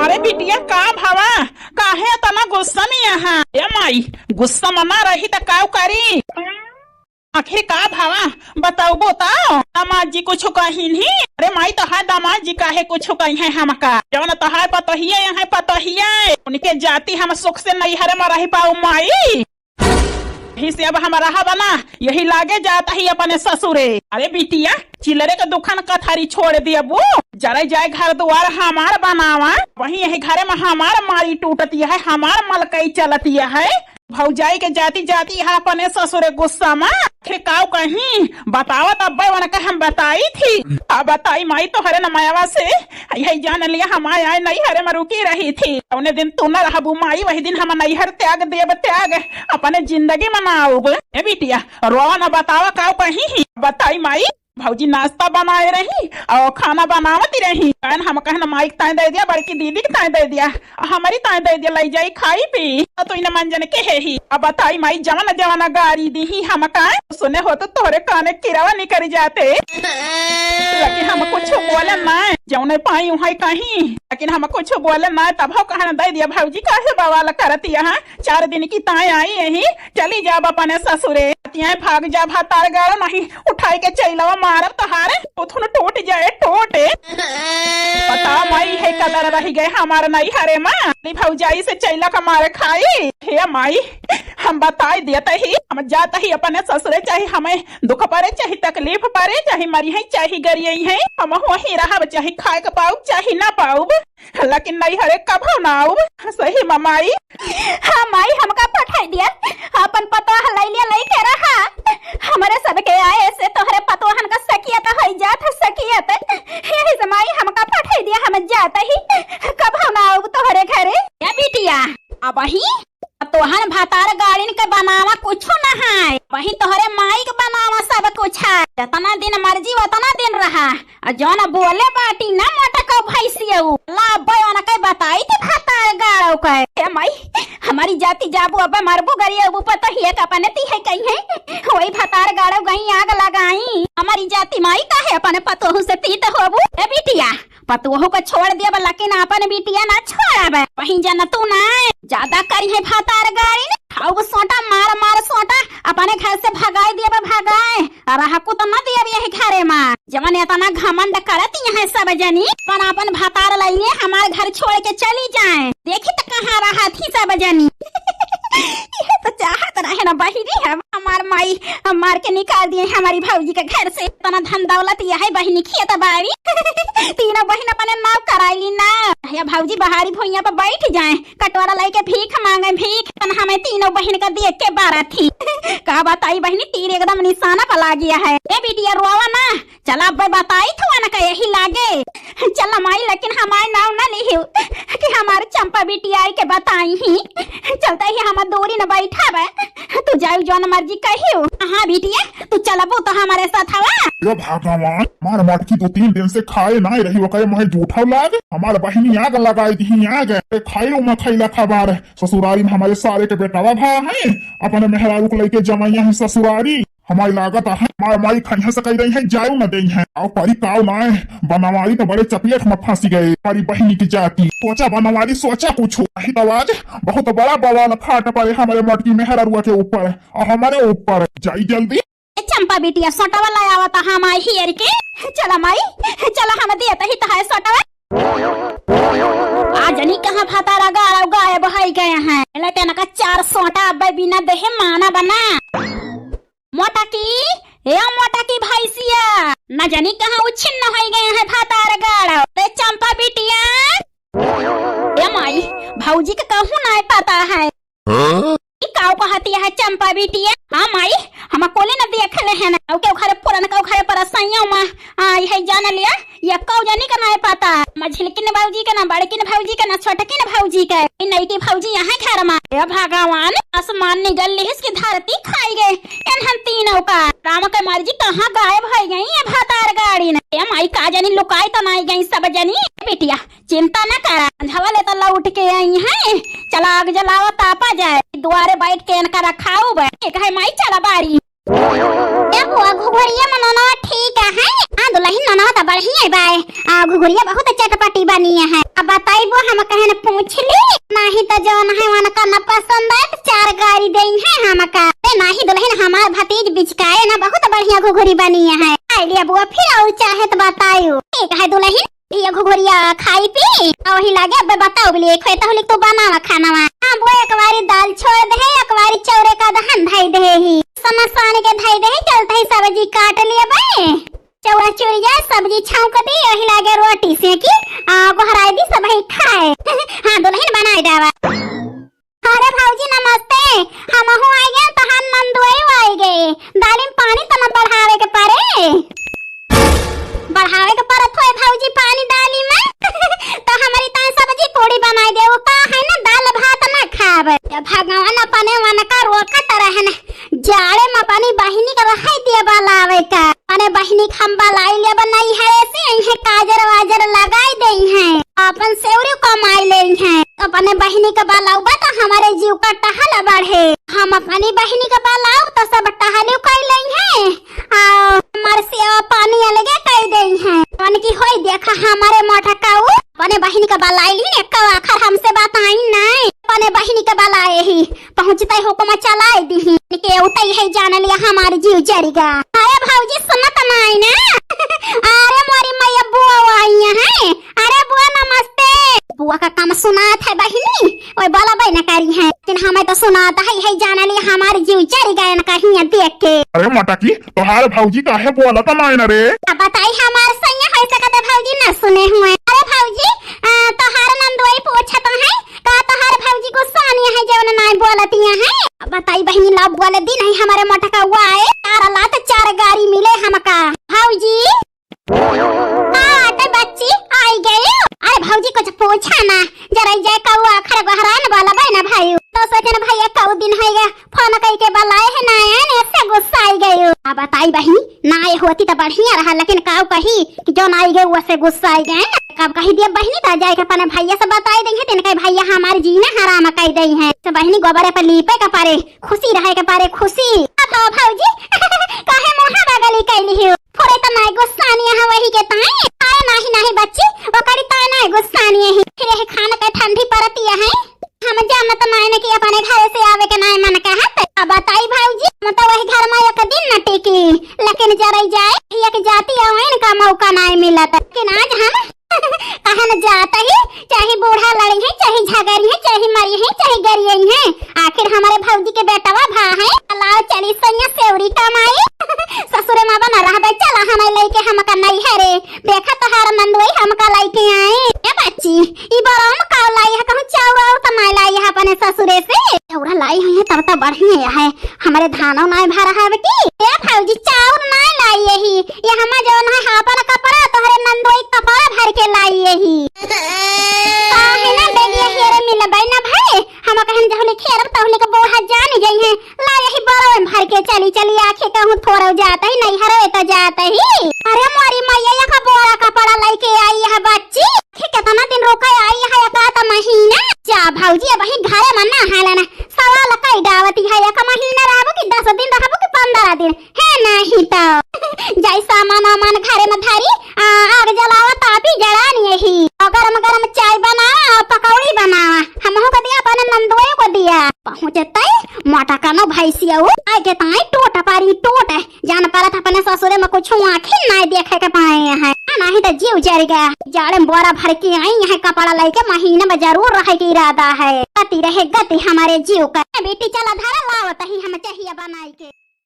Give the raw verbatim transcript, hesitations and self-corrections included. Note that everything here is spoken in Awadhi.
ए बिटिया, का भवा? काहे इतना गुस्सा में यहाँ? ए माई, गुस्सा में ना रही त काउ करी? आखिर का भवा? बताउबो त। दामाद जी कुछ कहिन ही? अरे माई, तोहार दामाद जी काहे कुछ कहिहैं हमका? जवन तोहार पतोहिया यहाँ पतोहिया, उनके जाति हम सुख से नैहर में रह पाउ माई। यही से अब हम रहब ना, यही लागे जात ही अपने ससुरे। अरे बिटिया, चिलरे के दुकान कथारी छोड़ दियबू, जरे जाए घर दुआर हमार बनावा, वहीं यही घरे में हमार मारी टूटती है, हमार मलकई चलती है। भौजाई के जाति जाति है अपने ससुरे गुस्सा में। आखिर काउ कहीं? बतावा तब उनका हम बताई थी। अब बताई माई तोहरे न मायावा से, यही जान लिया हम आए आए नैहरे में रुकी रही थी। उन्हें दिन तू न रहबू माई, वही दिन हम नैहर त्याग देब त्याग, अपने जिंदगी मनाउब। ए बिटिया, रोवा न, बतावा काउ कहीं? बताई माई, भौजी नाश्ता बनाए रही और खाना बनावत रही। कहन हम कहन माई के ताई दे दिया, बड़की दीदी के ताई दे दिया, हमारी ताई दे दिया, लई जाई खाई पी। तो तू इन्हें मंजन के है ही। अब बताई माई, जवन जवन गारी दी ही हमका, सुने हो तो तोहरे काने किरवा निकल जाते। लेकिन हम कुछ बोले ना, जौने पाई उहाँ कहीं, लेकिन हम कुछ बोले ना। तब हो कहन दे दिया, भौजी काहे बवाल करती यहाँ? चार दिन की ताई आई यही, चली जाब अपने ससुरे। तियाँ भाग जा भतार गाड़ो, नहीं उठाई के चैलवा मारब तोहारे, उथुन टूट जाए टूट। बता माई, है कदर रह गए हमार नैहरे में, ली भौजाई से चैला का मारे खाई। हे माई, हम बताई देत ही, हम जात ही अपने ससुरे, चाहे हमें दुख पड़े, चाहे तकलीफ पड़े, चाहे मरी है, चाहे गरियई है, हम वहीं रहब, चाहे खाए के पाउब, चाहे ना पाउब। लेकिन नैहरे कभो ना आउब। सही में माई। हाँ माई, हमका पठाई दिया, अपन पतोह लई लिया, लई के रहा। हमरे सबके आए से तोहरे पतोहन का सकियत होई जात है, सकियत। यही से माई हमका पठाई दिया, हम जात ही, कभो ना आउब तोहरे घरे। ए बिटिया, अबही तोहन भतार गाड़िन के बनावा कुछो न है, वही तोहरे माई के बनावा सब कुछ है। जतना दिन मर्जी उतना दिन रहा। आ जौन बोले बाटी ना मोटका भैंसिया उ, ला अब्बे ओनके बताई थे भतार गाड़ो के। ए माई, हमारी जाति जाबू अब्बे मरबू गरियबू पतोहिया के अपने ती है कहीं है। वही भतार गाड़ो गई आग लगाई। हमारी जाति माई काहे अपने पतोहू से तीत होबू? ए बिटिया, पतोहू को छोड़ दिया बा, लेकिन अपन बिटिया ना छोड़ब। वहीं जन तू ना ज्यादा करी है भतार गाड़ी ने। खाऊ सोटा मार मार सोटा अपने घर से भगाई दिया बा, भगाए। रहकू तो न दियब यही घरे मा। जवन एतना घमंड करत यहाँ सब जनी, अपन अपन भतार लइने हमार घर छोड़ के चली जाए। देखी त कहाँ रहत ही सब जनी। ये तो चाहत रहे ना बहिनी, हम हमार माई मार के निकाल दिए हमारी भौजी के घर से। एतना धन दौलत यह है बहिनी खेत बाड़ी। तीनों बहिन अपने नाव कराइली ना। या भौजी बहारी भुइयां पर बैठ जाए, कटोरा लेके भीख मांगे, भीख। तन हमें तीनों बहिन का देख के बारा थी। का बताई बहिनी, तीर एकदम निशाना पर लाग गया है। ए बिटिया रोवा ना, चला अब बताई थुआ न का यही लागे। चला माई, लेकिन हमार नाव ना लिहियो कि हमार चंपा बिटिया आई के बताई ही। चलते ही हम दूरी न बैठा बे, तू जाऊ जौन मर्जी कहियो। हाँ बिटिया, तू चलबू तो हमारे साथ हवा। हे भगवान, हमार मटकी दो तीन दिन से खाए ना रही, ओकरे मुँहे जूठा लाग, हमार बहिनी आग लगाई दी आग। ए खाइलो मत खैला खबार, ससुरारी में हमारे सारे के बेटावा भा है, अपने मेहरारू को लेके जमाइया है ससुरारी। हमारी लागत है, हमार माई खैहा से कह रही है, जाऊ न देई है। आओ परी काव ना है, बनवारी तो बड़े चपेट में फंसी गए, हमारी बहिनी की जाति। सोचा बनवारी, सोचा कुछ। अही तो आज बहुत बड़ा बवाल फाट पड़े हमारे मटकी मेहरारुआ के ऊपर और हमारे ऊपर। जाई जल्दी। ए चंपा बिटिया, सोटवा ले आवत हम आई हियर के। चला माई, चला हम देत ही तहाय सोटवा। आ जनी कहाँ भतारा गाड़ो गायब होई गए हैं। लेकिन का चार सोटा अब्बे बिना देहे माना बना। मोटा की, ए मोटा की भैंसिया, न जनी कहाँ उच्छिन्न होई गए हैं भतार गाड़ो। ए चंपा बिटिया। ए माई, भौजी के कहूँ ना पता है। हाँ? ई काव कहती है चंपा बिटिया? हाँ माई, हम कोले न देखले है ना। ओके ओखरे पुरन का ओखरे पर सैया मा, आ, यही जान लिया, ये कौ जनी का ना पता। मझिलकिन भौजी के ना, बड़किन भौजी के ना, छोटकिन भौजी के। ई नईकी भौजी यहाँ घर मा। हे भगवान, आसमान निगल लिहिस की धरती खाई गए। एनहन तीनों का। राम के मर्जी कहाँ गायब होई गई ये भतार गाड़ी न। ए माई का जनी लुकाई तो नाई गई सब जनी। ए बिटिया, चिंता न करा, संझवा ले तो लौट के आई हैं। चला आग जलावा तापा जाए, दुआरे बैठ के इनका रखाऊ बे। एक है माई चला बारी। ए बुआ, घुघुरिया में नोनवा ठीक है? हाँ दुलहिन, नोनवा त बढ़िया बाय। आ, घुघुरिया बहुत चटपटी बनी है। अब बताई बुआ, हम कहन पूछ ली, नाही त जौन है उनका न पसंद आए त चार गारी देई है हमका। ए नाही दुलहिन, हमार भतीज बिचकाए न, बहुत बढ़िया घुघुरी बनी है। खाई लिया बुआ, फिर और चाहे त बतायु। ठीक है दुलहिन, ये घुघुरिया खाई पी, और ही लागे अब बताओ बोलिए, खोए तो होली तू बनावा खानावा। हाँ बुआ, एक बारी दाल छोड़ दे, एक बारी चौरे का दहन धई दे ही। समा सान के धई दे, चलते ही सब्जी काट लिए बे। चौरा चुरिया सब्जी छौंक दी, वही लागे रोटी सेकी, आ, गोहराई दी, सब ही खाए। हाँ दुलहिन, बनाई डावा। अरे भौजी नमस्ते, हमहू आई गए, तहार नंदुआई आई गए। दाली में पानी त न बढ़ावे के परे। बढ़ावे के परत होए भौजी पानी दाली में। त हमरी ताई सब्जी पूड़ी बनाई दे, वो का है ना दाल भात ना खाब। जब भगवान अपने मन का रोकत रहन, जाड़े में अपनी बहिनी का रहाई दिए बलावे का। अपने बहिनी के हम बलाई लेब नैहरे से, इहे काजर वाजर लगाई देई हैं, अपन सेवरी कमाई लेई हैं। अपने बहिनी के बलाउबा त हमारे जीव का टहल बढ़े। हम अपनी बहिनी के बलाउब त सब टहलियो कई लेई हैं, आ हमार सेवा पानी अलगे कई देई हैं। उनकी होई देखा हमारे मोटकाऊ, अपने बहिनी के बलाई ली, एक आखर हमसे बताई नहीं, अपने बहिनी के बलाए ही। पहुँचते हुक्म चलाए दीही, के उतई है जान लिया हमार जीव जरिगा। अरे भौजी सुनत नाई ना? अरे मोरी मैया बुआ आई है। अरे बुआ नमस्ते। बुआ का काम सुनात है बहिनी, ओए बोला बे न करी है, लेकिन हमें तो सुनात है, है जान लिया हमार जीव जरिगा न कहीं देख के। अरे मटकी, तोहार भौजी काहे बोलत नाई न रे? अब बताई हमार सैया है सकत भौजी न सुने हुए। अरे भौजी, आ, तोहार नंदोई पूछत है, का तोहार भौजी गुस्सानी है जवन नाई बोलतिया है? अब बताई बहिनी, लाव बोले दी नहीं हमारे मोटका हुआ है। चार लात चार गारी मिले हमका। भौजी। हाँ, तो बच्ची आई गई। अरे भौजी कुछ पूछा ना, जरा जय कौआ खर गोहरान बोला बे ना भाई। तो सोचन भैया कऊ दिन है गया, फोन कई के बलाए है ना आए ने, ऐसे गुस्सा आई गई। अब बताई बहिनी, ना आए होती त बढ़िया रहा, लेकिन काऊ कही कि जौन आई गए, वसे गुस्सा आई गए। कब कही दिया बहिनी, त जाए के अपने भैया से बताई देंगे, तेन कहे भैया हमारे जीना हराम कई देई हैं। तो बहिनी गोबरे पर लीपे के पारे, खुशी रहे के पारे, खुशी। अब हो भौजी, काहे मुहा बगली कैली हो? थोड़े त नाय गुस्सानी है वही के ताई। अरे नाही, नाही बच्ची, ओकरी ताई नाय गुस्सानी है। फिर यह खान के ठंडी परती है। हम जानत नाई न कि अपने घरे से आवे के नाई मन कहत। अब बताई भौजी, हम तो वही घर में एक दिन न टिकी, लेकिन जरई जाए, एक जाती आवे इनका मौका नाई मिलत। लेकिन आज हम कहन जात ही, चाहे बूढ़ा लड़ी है, चाहे झगड़ी है, चाहे मरी है, चाहे गरियई है, आखिर हमारे भौजी के बेटवा भा है। लाओ चली सैया सेवरी कमाई। ससुरे में बना रहबे, चला हमें लेके हमका नैहरे। देखा तोहार नंदोई हमका लइके आई। ए बच्ची, ई बरम का लाई है, कहूँ चाउर और त नाई लाई है अपने ससुरे से। चाउर लाई है तब त बढ़िया है, हमारे धानो नाई भरा है बेटी। ए भौजी, चाउर नाई लाई यही, ये हम जौन है अपन कपड़ा, तोहरे नंदोई कपड़ा भर के लाई यही। काहे ना बेगिया हेरे मिलबै ना भाई, हम कहन जहुले खेरब तहुले के बोहा जान जइहे। ला यही बरवे भर के चली, चली आखे कहूँ थोरव जात ही, नैहरवे त जात ही। अरे मोरी मैया, यह बोरा कपड़ा लइके आई है बच्ची। आखे केतना दिन रुका आई है, एक आध महीना। जा भौजी, अबही घरे में ना हालन। सवाल कई डावती है, एक महीना रहबो कि दस दिन रहबो कि पन्द्रह दिन? है नाही तो। जाई सामान वामान घरे में धरी, आ, आग जलावा, तापी जड़ान यही। और गरम गरम चाय बनावा और पकौड़ी बनावा। हमहू को दिया, अपने नंदोए को दिया। पहुँचते मोटा कानो भैंसिया उ, आए के ताई टोट पारी टोट। जान परत अपने ससुरे में कुछ आँखी नाई देखे के पाए हैं। आ, नाही तो जीव जर गया। जाड़े में बोरा भर के आई है, कपड़ा लेके महीने में जरूर रहे के इरादा है। गति रहे गति हमारे जीव का। ए बेटी चला धरा लावत ही हम चहिया बनाई के।